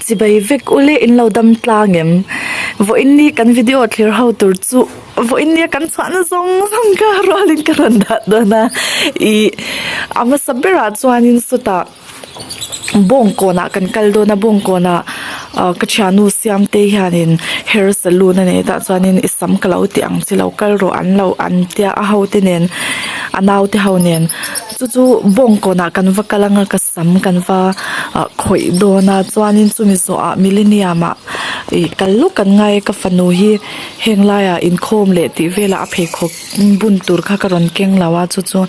Chibai vek ule in lo dam tlang em? Vawiin ni kan video thlir ho tur chu vawiin nia kan chhuahna zawng zawng kha rualin ka rawn dah dawn a, ih a hmasa berah chuanin sawtah Bawngkawnah kan kal dawn a, Bawngkawnah ah ka thiannu Siamtei hianin hair salon a nei tah chuanin i sam ka lo ti ang chi lo kal rawh an lo an tia a hote nen a naute ho nen chu chu Bawngkawnah kan va kal anga ka sam kan va ah khawih dawn a chuanin chumi zawhah millennium ah ih kal lawk kan ngai a ka fanu hi heng laiah inkhawm leh tih velah a pheikhawk bun tur kha ka rawn keng lo a chu chu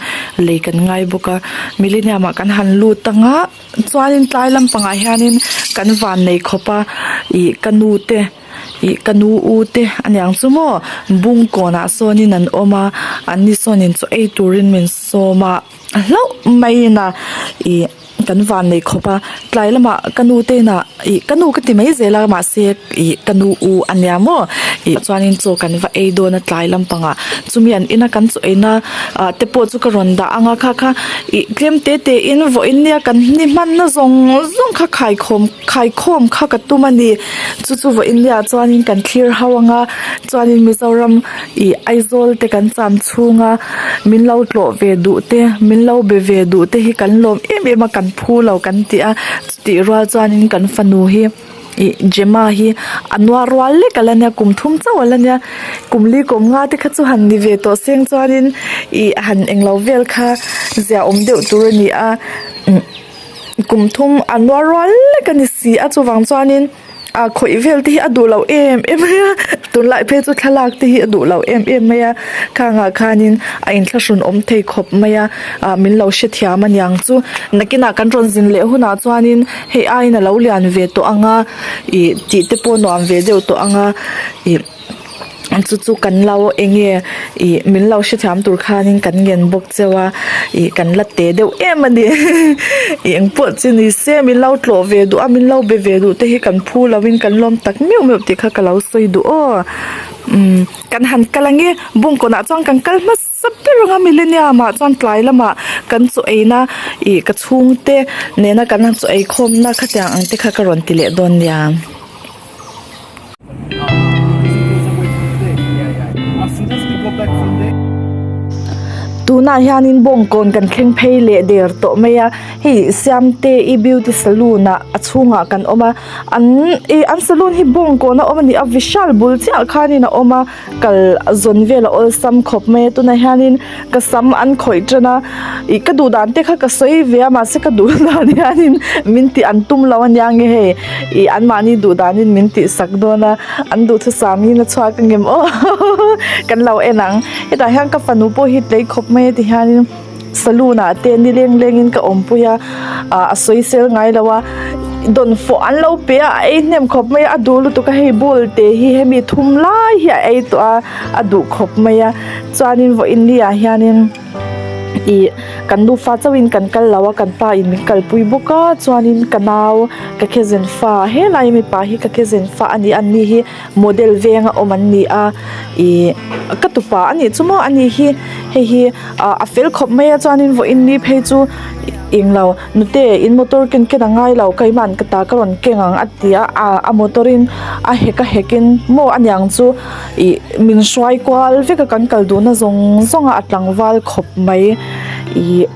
lei kan ngai bawk a millennium ah kan han lut ang a chuanin tlai lampangah hianin kan van nei khawp a ih ka nu te ih ka nu u te aniang chu maw bungkawnah sawnin an awm a an ni sawnin chaw ei turin min sawm a hlauh maiin a ih kan van nei khawp a tlai lamah ka nu te inah ih ka nu ka ti mai zel a mahse ih ka nu u ania maw ih chuanin chaw kan va ei dawn a tlai lampangah chumi an ina kan chaw eina ah te pawh chu ka rawn dah ang a kha kha ih tlem te te in vawiin nia kan ni hmanna zawng zawng kha khaikhawm khaikhawm kha ka tum a ni chu chu vawiin nia chuanin kan thlir ho ang a chuanin Mizoram ih Aizawl te kan cham chhung a. Min lo tlawh ve duh te, min lo be ve duh te hi kan lawm em em a, kan phu lo kan ti a, chutih rual chuanin kan fanu hi ih Gemma hi a nuar rual lek a la nia, kum thum chauh a la nia, kum li kum nga te kha chu han ni ve tawh seng chuanin ih han englo vel kha zia awm deuh tur a ni a, kum thum a nuar rual lek a ni si a, chuvang chuanin. A khawih vel te hi a duh loh em em mai a tunlai phei chu thlalak te hi a duh loh em em mai a khangah khanin a inthlahrun awm thei khawp mai a ah min lo hrethiam aniang chu nakinah kan rawn zin leh hunah chuanin hei aiin a lo lian ve tawh ang a ih tih te pawh nuam ve deuh tawh ang a ih. Chu chu kan lo eng nge ih min lo hrethiam tur khanin kan ngen bawk cheu a ih kan la te deuh em a ni ih engpawh chu ni se min lo tlawh ve duh a min lo be ve duh te hi kan phu lo in kan lawm tak meuh meuh tih kha ka lo sawi duh aw umm kan han kal ang e bawngkawnah chuan kan kal hmasa ber ang a millennium ah chuan tlai lamah kan chaw eina ih ka chhungte nena kan chaw ei khawmna khatiang ang te kha ka rawn ti leh dawn nia. Tunah hianin bawngkawn kan thleng phei leh der tawh mai a hei Siamte i beauty saloon ah a chhungah kan awm a an ih an saloon hi bawngkawn a awm a ni a vishal bul chiah khanin a awm a kal zawn vel a awlsam khawp mai a tunah hianin ka sam an khawih tan a ih ka duh dan te kha ka sawi ve a mahse ka duh dan hianin min tih an tum lo ania nge hei ih anmahni duh danin min tih sak dawn a an duhthusam in a chhuak angem aw kan lo en ang hetah hian ka fanu pawh hi tlei khawp mai a ti hianin saloon ah te ni leng lengin ka awmpui a ah a sawi sel ngai lo a dawnfawh an lo pe a a ei hnem khawp mai a a duh lutuk a hei ball te hi hemi thum lai hi a ei tawh a a duh khawp mai a chuanin vawiin ni ah hianin ih kan nufa chauhin kan kal lo a kan pa in min kalpui bawk a chuanin ka nau ka cousin fa helai mipa hi ka cousin fa a ni a an ni hi model venga awm an ni a ih ka tupa a nih chu maw a ni hi hei hi ah a fel khawp mai a chuanin vawiin ni phei chu englo nute in motor ken ken a ngai lo keimahni ka ta ka rawn keng ang a ti a ah a motor in a hek a hek in maw a niang chu ih min hruai kual vek a kan kal duhna zawng zawng a a tlangval khawp mai ih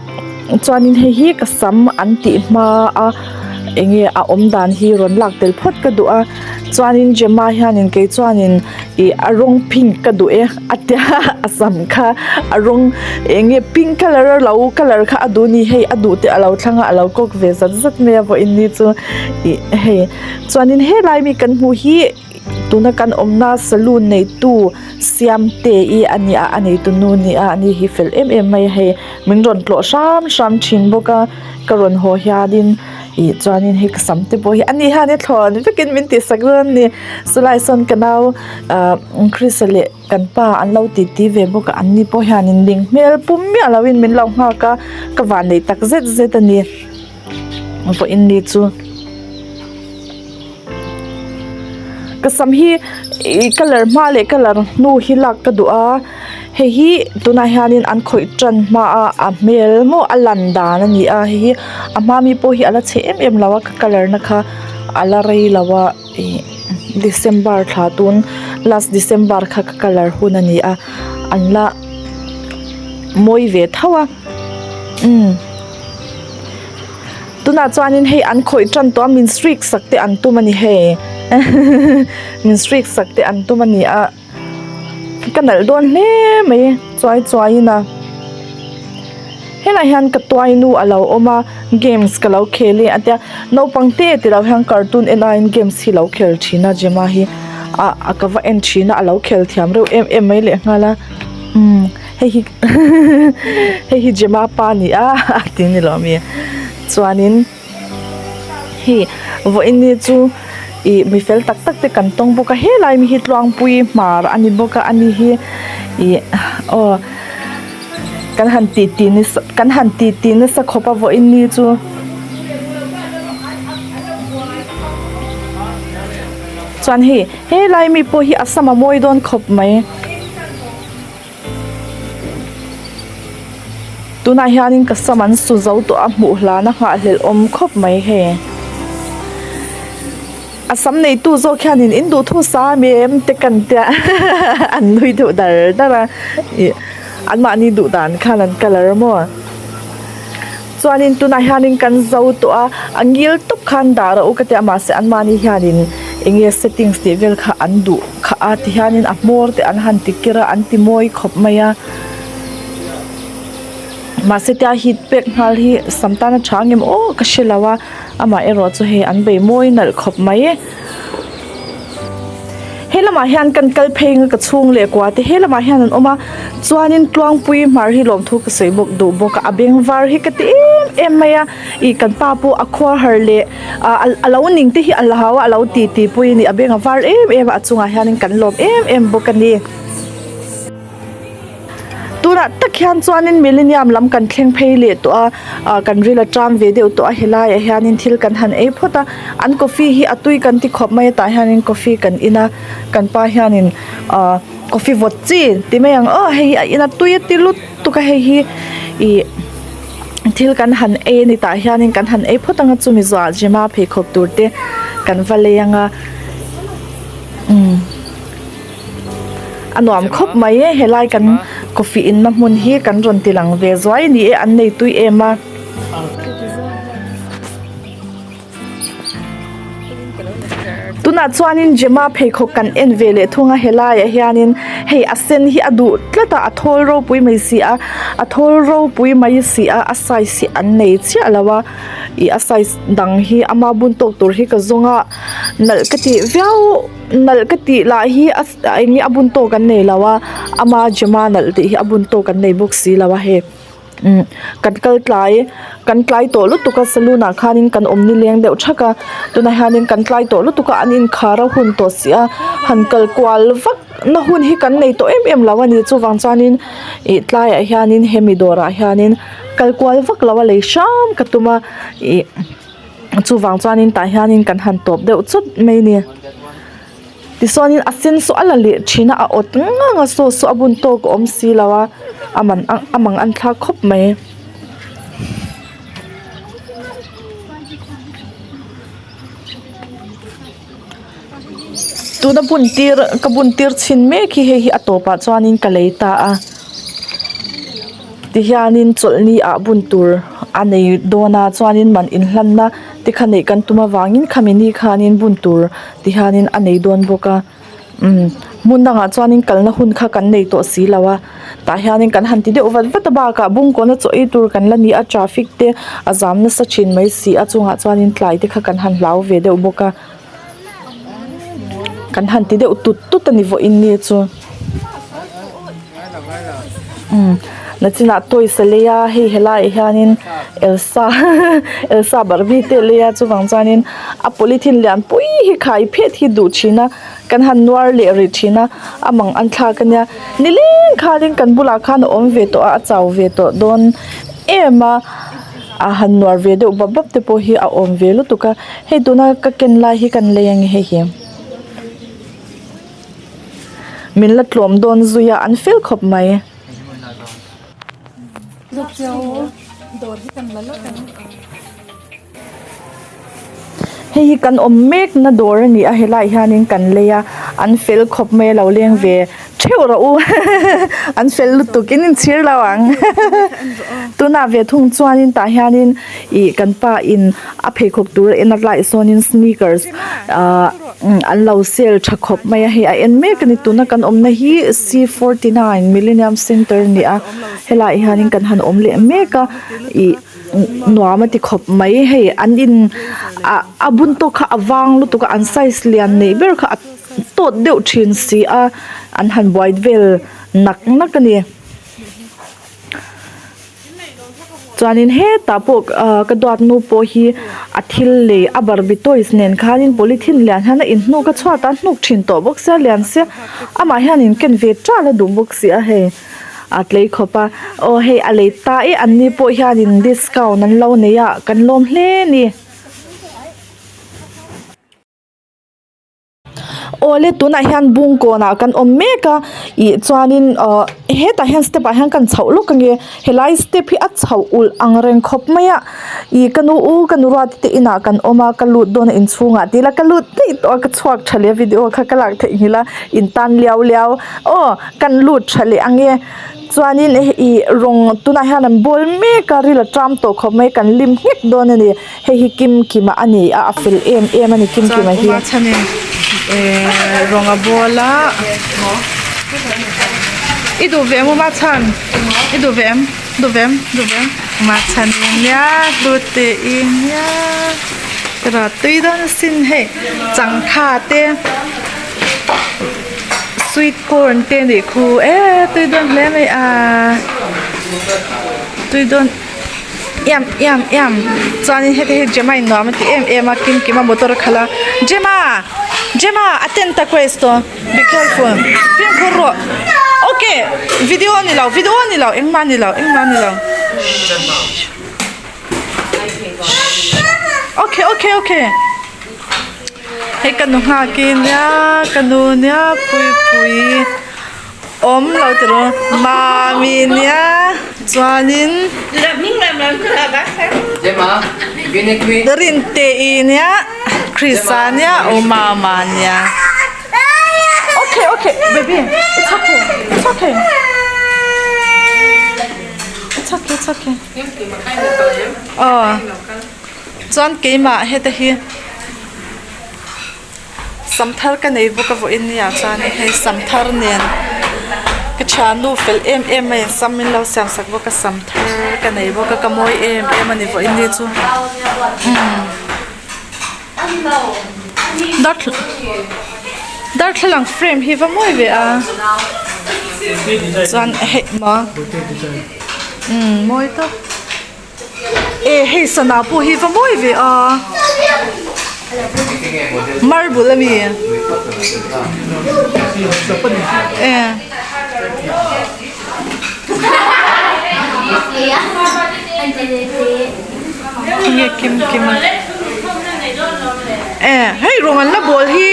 chuanin hei hi ka sam an tih hma a eng nge a awm dan hi rawn lak tel phawt ka duh a chuanin Gemma hianin kei chuanin ih a rawng pink ka duh e a tia a sam kha a rawng eng nge pink colour a lo colour kha a duh a ni hei a duh te a lo thlang a a lo kawk ve zat zat mai a vawiin ni chu ih hei chuanin helai mi kan hmuh hi. Tuna kan awmna saloon neitu Siamte i a ni a a neitu nu ni a ani hi fel em em mai a hei min rawn tlawh hram hram thin bawk a ka rawn haw hianin ih chuanin hei ka sam te pawh hi ani hian i thlawn vekin min tihsak dawn a ni chulai sawn ka nau ah Chrisa leh kan pa an lo titi ve bawk a an ni pawh hianin ning hmel pum miah loin min lo nghak a ka vannei tak zet zet a ni vawiin ni chu. Ka sam hi ih colour hma leh colour hnu hi lak ka duh a hei hi tunah hianin an khawih tan hma a a hmel maw a lan dan a ni a hei hi a hma mi pawh hi a la chhe em em lo a ka colour na kha. a la rei lo a ih December thla tun last December kha ka colour hun a ni a an la mawi ve tho a umm tunah chuanin hei an khawih tan tawh a min streak sak te an tum a ni hei min streak sak te an tum a ni a. Ka nalh dawn hle mai chuai chuai in a helaiah hian ka tuai nu a lo awm a games ka lo khel e a tia naupang te ti lo hian cartoon en aiin games hi lo khel thin a Gemma hi ah a ka va en thin a a lo khel thiam reuh em em mai leh nghal a umm hei hi hei hi Gemma pa a ni a a ti ni lo ami chuanin. Hei vawiin ni chu ih mi fel tak tak te kan tawng bawk a helai mi hi tluangpui hmar a ni bawk a ani hi ih aw kan han ti ti nasa kan han ti ti nasa khawp a vawiin ni chu. Chuan hei helai mi pawh hi a sam a mawi dawn khawp mai. Tunah hianin ka sam an su zo tawh a hmuh hlana nghahhlelh awm khawp mai hei. A sam neitu zawk hianin in duh thu sa ami em te kan tia an nui deuh dar dar a ih anmahni duh dan khan an colour maw. Chuanin tunah hianin kan zo tawh a, a ngil tawp khan dah rawh u ka ti a mahse anmahni hianin eng nge settings tih vel kha an duh kha a tihianin a hmawr te an han ti kir a an ti mawi khawp mai a mahse tia heat pek nghal hi sam tan a tha ang em aw ka hre lo a amah erawh chu hei an bei mawi nalh khawp mai. He lamah hian kan kal phei anga ka chhung leh kua te he lamah hian an awm a chuanin tluangpui hmar hi lawmthu ka sawi bawk duh bawk a a beng var hi ka ti em em mai a ih kan pa pawh a khua har leh ah a lo ning te hi a hlau a a lo ti ti pui a ni a beng a var em em a a chungah hianin kan lawm em em bawk a ni. Tunah tak hian chuanin millennium lam kan thleng phei leh tawh a ah kan ril a ṭam ve deuh tawh a helaiah hianin thil kan han ei phawt a an coffee hi a tui kan ti khawp mai a tah hianin coffee kan in a kan pa hianin ah coffee vawt chi ti mai ang aw hei hi a in a tui a ti lutuk a hei hi ih thil kan han ei a ni tah hianin kan han ei phawt anga chumi zawhah Gemma pheikhawk tur te kan va lei anga umm. A nuam khawp mai e helai kan coffee in na hmun hi kan rawn ti lang ve zuai a ni e an nei tui em a. Tunah chuanin Gemma pheikhawk kan en ve leh thung a helaiah hianin hei a sen hi a duh tlat a a thawl ropui mai si a a thawl ropui mai si a a size hi an nei chiah lo a ih a size dang hi ama bun tawk tur hi ka zawng a nalh ka tih viau. Nalh ka tih lah hi a eng nge a bun tawk an nei lo a ama Gemma nalh tih hi a bun tawk an nei bawk si lo a hei umm kan kal tlai kan tlai tawh lutuk a saloon ah khanin kan awm ni leng deuh thak a tunah hianin kan tlai tawh lutuk a an inkhar a hun tawh si a han kal kual vak na hun hi kan nei tawh em em lo a ni chuvang chuanin ih tlaiah hianin hemi dawrah hianin kal kual vak lo a lei hram ka tum a ih. Chuvang chuanin tah hianin kan han tawp deuh chut mai a ni. Tichuanin a sen saw a la leh thin a a awt ngang a saw saw a bun tawk a awm si lo a a man a mang an thlak khawp mai. Tuna bun tir ka bun tir chhin mek hi hei hi a tawpah chuanin ka lei ta a tihianin chawlhni ah bun tur a nei dawn a chuanin man inhlanna te kha neih kan tum avangin khami ni khanin bun tur tihianin a nei dawn bawk a umm hmun dangah chuanin kalna hun kha kan nei tawh si lo a tah hianin kan han ti deuh vat vat a bakah bungkawna chaw ei tur kan la ni a traffic te a zam nasa thin mai si a chungah chuanin tlai te kha kan han hlau ve deuh bawk a kan han ti deuh tut tut a ni vawiin ni chu umm nachinah toys a lei a hei helaiah hianin elsa elsa barbie te a lei a chuvang chuanin a polythene lian pui hi khai phet hi duh thin a kan han nuar leh rih thin a a mang an thlak a nia nileng khanin kan bulah khan a awm ve tawh a a chau ve tawh dawn em a a han nuar ve deuh bap bap te pawh hi a awm ve lutuk a hei tuna ka ken lai hi kan lei ange hei hi min la tlawm dawn zui a an fel khawp mai. Hei hi kan awm mek na dawr a ni a helaiah hianin kan lei a an fel khawp mai a lo leng ve theuh rawh u an fel lutuk in inchhir lo ang tunah ve thung chuanin tah hianin ih kan pa in a pheikhawk tur a en a laiah sawnin sneakers ahh an lo sale tha khawp mai a hei a en mek a ni tuna kan awmna hi c 49 millennium centre a ni a helaiah hianin kan han awm leh mek a ih. Nuam a ti khawp mai hei an in ah a bun tawk kha a vang lutuk a an size lian neih ber kha a tawt deuh thin si a an han buai vel nak nak a ni chuanin hetah pawh ah ka duat nu pawh hi a thil lei a barbie toys nen khanin polythene lian hian a inhnuk a chhuat a hnuk thin tawh bawk sia lian sia amah hian in ken ve ṭal a duh bawk si a hei. A tlei khawp a, aw hei a lei ta e an ni pawh hianin discount an lo nei a kan lawm hle a ni. Awle tunah hian bungkawnah kan awm mek a ih chuanin ah hetah hian step ah hian kan chhoh lawk ange helai step hi a chhoh ulh ang reng khawp mai a ih ka nu u ka nu ruat te inah kan awm a ka lut dawn a inchhungah tila ka lut daih tawh a ka chhuak tha leh a video kha ka lak theihnghilh a intan liau liau aw. Kan lut tha leh ang e chuanin ih rawng tunah hian an bawl mek a ril a ṭam tawh khawp mai kan lim nghek dawn a ni hei hi kimkima a ni a a fel em em a ni kimkima hi. Chuan chhanin eh rawng a bawl a i duh ve em uma chhan i duh ve em duh ve em duh ve em uma chhanin nia hlute i nia tira tui dawn asin hei changkha te. Sweet corn te nih khu e tui dawn hle mai a tui dawn em em em chuanin heti hi Gemma in nuam a ti em em a kimkima motor a khalh a Gemma Gemma attend a questo be careful fimkhur rawh ok video a ni lo video a ni lo engmah a ni lo engmah a ni lo ok ok ok. Hei ka nu nghak i nia ka nu nia pui pui awm lo ti rawh mami nia chuanin Rinte i nia Krisa nia aw mama nia okay okay baby it's okay it's okay it's okay it's okay aw. Chuan keimah heta hi sam thar ka nei bawk a vawiin nia chuan hei sam thar nen ka thiannu fel em em mai sam min lo siam sak bawk a sam thar ka nei bawk a ka mawi em em a ni vawiin ni chu umm darthlalang frame hi va mawi ve a chuan hei maw umm mawi tawp. E hei sana pawh hi va mawi ve a marble a mi e khawnge kim kim a e hei rawng an la bawl hi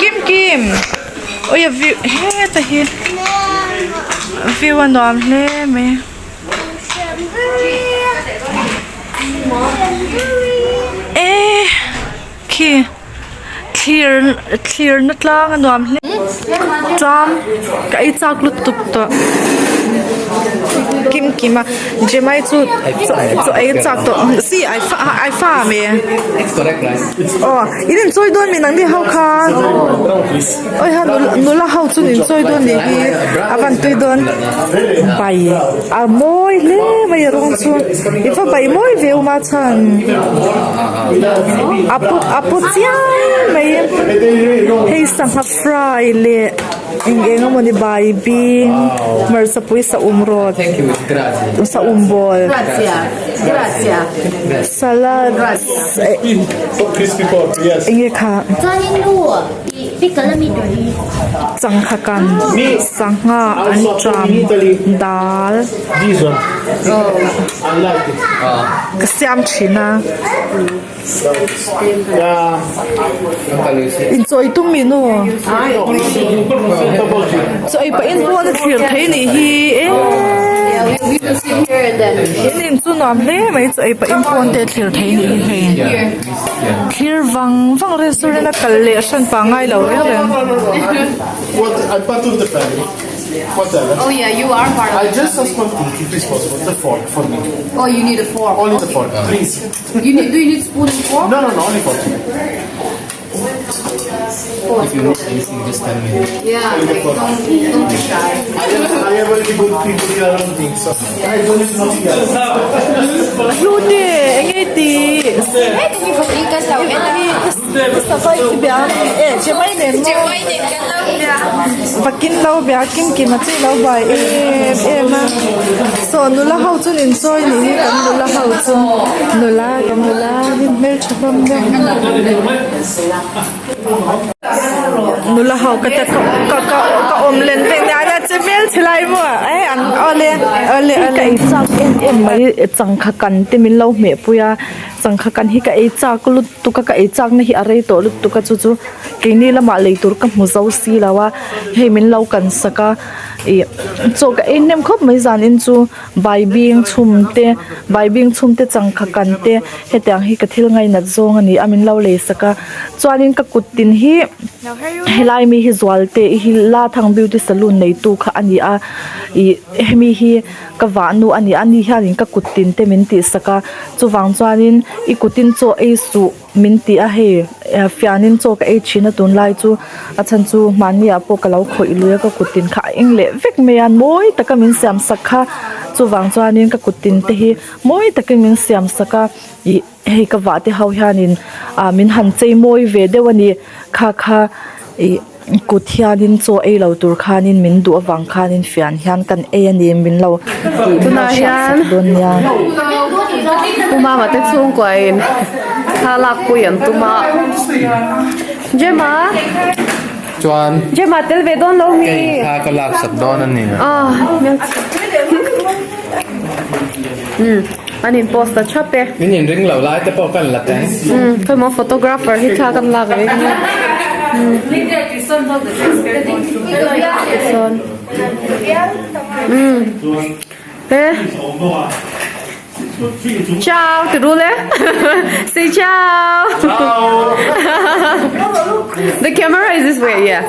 Kim kim awia view heta hi view a nuam hle mai e khi thlir thlir na tlang a nuam hle chuan ka ei chak lutuk tawh kim kim a Gemma chu chaw ei chak tawh si ai fa me. Aw in inchawi dawn mi nangni ho kha awi ha nula ho chu inchawi dawn nih hi a van tui dawn bai a mawi hle mai a rawng chu i va bai mawi ve uma chhan a paw a paw chiang mai hei sangha fry leh eng eng emawni bai bing hmarchapui saum rawt saum bawl. Salad enge kha changkha kan sangha an ṭam dal ka siam ṭhin a inchawi tum mi nu chaw ei pah in pawn a thlir thei anih hi eee. In in chu nuam hle mai chu ei pahin phone te thlir thei a nih hi hei thlir vang vang restaurant a kal leh hran pah ngai lo reng reng. Hlute eng nge tih Vakin lo bia kim kim a chi lo buai em em a saw nula ho chu nin chawi nih hi kan nula ho chu nula kan nula hi hmeltha hlawm deuh. Nula ho ka ta ka ka ka awm len vek nia nia che hmel chhe lai maw e an awle awle awle ka ei chak em em mai changkha kan te min lo hmeh pui a changkha kan hi ka ei chak lutuk a ka ei chak na hi a rei tawh lutuk a chu chu keini lamah lei tur ka hmu zo si lo a hei min lo kan sak a ih chaw ka ei hnem khawp mai zan in chu. Baibing chhum te baibing chhum te changkha kan te hetiang hi ka thil ngainat zawng a ni a min lo lei sak a chuanin ka kut tin hi helai mi hi zual te hi la thang beauty salon neitu kha a ni a ih hemi hi ka vahnu a ni a ni hianin ka kut tin te min tih sak a chuvang chuanin i kutin chaw ei suh. Min ti a hei fianin chaw ka ei thin a tunlai chu a chhan chu mahni ah pawh ka lo khawih lui a ka kut tin kha a eng leh vek mai a mawi taka min siam sak kha chuvang chuanin ka kut tin te hi mawi takin min siam sak a ih hei ka vah te ho hianin ah min han chei mawi ve deuh a ni kha kha ih kut hianin chaw ei lo tur khanin min duh avang khanin fian hian kan ei a ni min lo tih min lo hriat sak dawn nia. Pu Mama te chhungkua in thla lak pui an tum a Gemma Chuan Gemma tel ve dawn lo mi Kei thla ka lak sak dawn a ni. Ah umm an in post ta thap e. Min in ring lo lai te pawh kan la teng. Umm khawimaw photographer hi thla kan lak ve nia. Sawn umm he ciao ti ru le say ciao the camera is this way yeah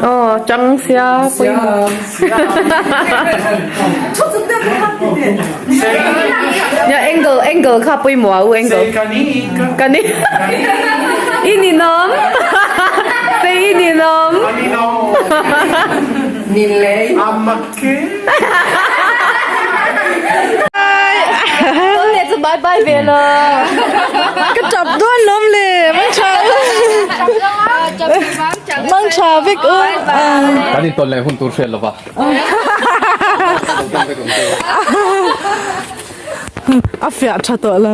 Aw chang sia pawimawh Nia angle angle kha pawimawh a u angle Kani I ninawm Say i ninawm Tawleh chu bye bye ve lo. Ka tap dawn lawm le mang tha mang tha vek u. Kan in tawn leh hun tur hriat lova. A fiah tha tawh lo.